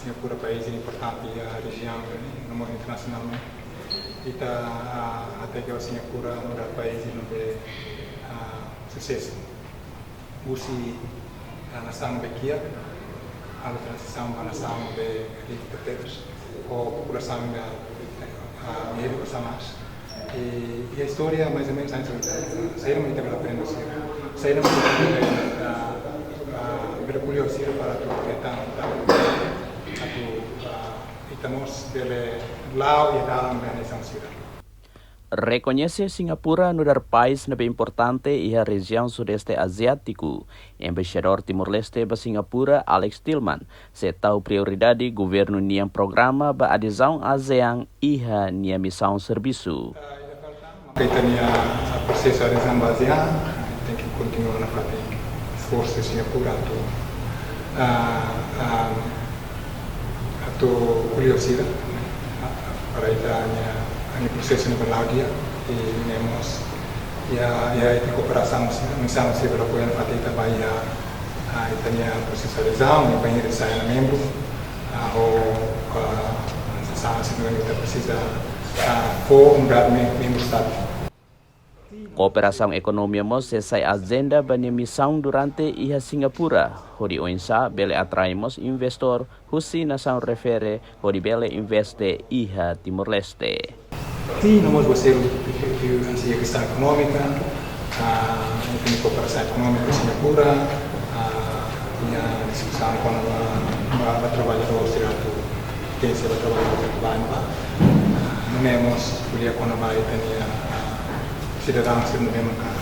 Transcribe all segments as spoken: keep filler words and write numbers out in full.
Singapura país importante iha rejiaun ne'e, no mós internasionalmente. Ita, ah, hateke Singapura nu'udar país ne'ebé, ah, susesu. Husi, ah, nasaun ne'ebé kiak, halo tranzisaun ba nasaun ne'ebé riku tebes, ho populasaun ne'ebé, ah, médiu ka mais. I, i istória mais ou menus hanesan ne'e, saida mak ita bele aprende husi sira. Saida mak ita bele, ah, ah, bele ko'alia husi sira para atu ita, atu, atu, ah, ita mós bele la'o iha dalan ne'ebé hanesan sira. Rekoñese Singapura nu'udar país ne'ebé importante iha rejiaun Sudeste Aziátiku, Embaixadór Timor-Leste ba Singapura, Alex Tillman, sei tau prioridade governu nian programa ba adezaun ASEAN iha nia misaun servisu. Ita-nia prosesu adezaun ba ASEAN tenke kontinua nafatin esforsu Singapura atu, ah, ah, atu ko'alia ho sira, ah, para ita-nia, nia prosesu ne'e bele la'o di'ak, i ne'e mós iha, iha ita-nia kooperasaun ho sira, misaun sira bele apoia nafatin ita ba iha, ah, ita-nia prosesu adezaun, i bainhira sai ona membru, ah, ho, ah, sa, sa, ita presiza, ah, fó unidade me-, membru START. Kooperasaun ekonomia mós sei sai ajenda ba nia misaun durante iha Singapura, hodi oinsá bele atrai mós investór husi nasaun refere hodi bele investe iha Timor-Leste. I no mós bele ser, i, i, i, i kestaun ekonómika, ah, i kooperasaun ekonómika Singapura, ah, iha diskusaun kona-ba, ba, ba traballadór sira atu, tenke ser ba traballadór sira atu ba, ah, nune'e mós ko'alia kona-ba ita-nia, ah, sidadaun sira ne'ebé mak iha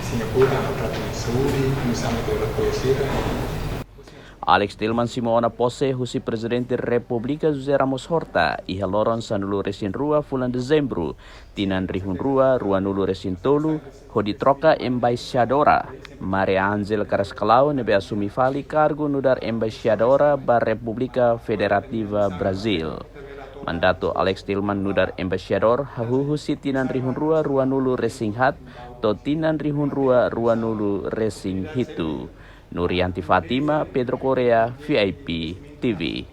Singapura, para atu saúde, misaun ne'ebé bele apoia sira. Alex Tillman simu ona pose husi Prezidente Repúblika José Ramos Horta iha loron sanulu-resin-rua fulan Dezembru, tinan rihun rua ruanulu-resin-tolu, hodi troka embaixadora Maria Angel Carrascalão ne'ebé asume fali kargu nu'udar embaixadora ba Repúblika Federativa Brazil. Mandatu Alex Tillman nu'udar embaixadór hahú husi tinan rihun rua ruanulu-resin-haat to'o tinan rihun rua ruanulu-resin-hitu. Nurianti Fátima, Pedro Correia, V I P T V.